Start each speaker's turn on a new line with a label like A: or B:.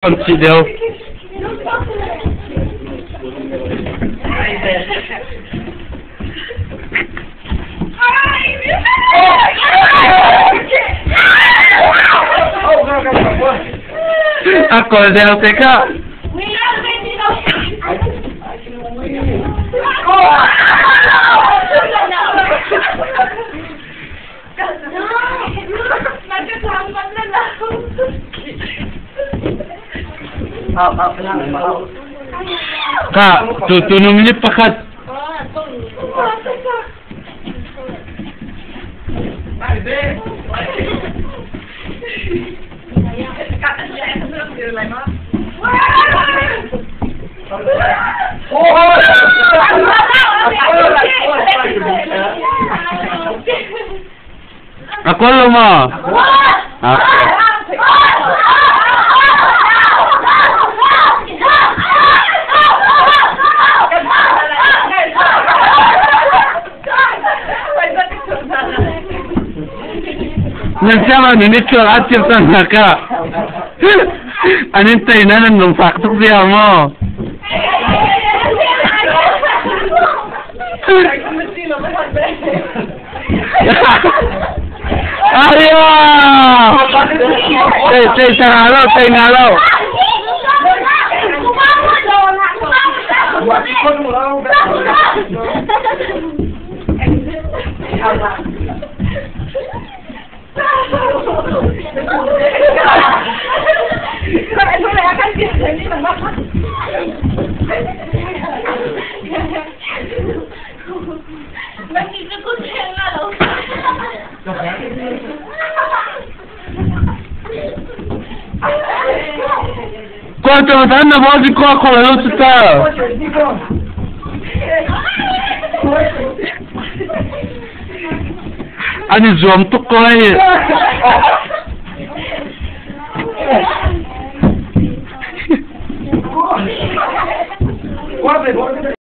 A: Kan si deuh. A kawl deuh te kha. Ka tu tu num li pakhat. A kawl lo maw? Nan siama ni ni chuak a tir cang hna ka. An in tei na nan lungfak tuk zia maw? Ayo! Tei tei tengah lo, tengah lo. Kwa than na bo si kwa khola lo chu ta. An i zuam tuk ko hei.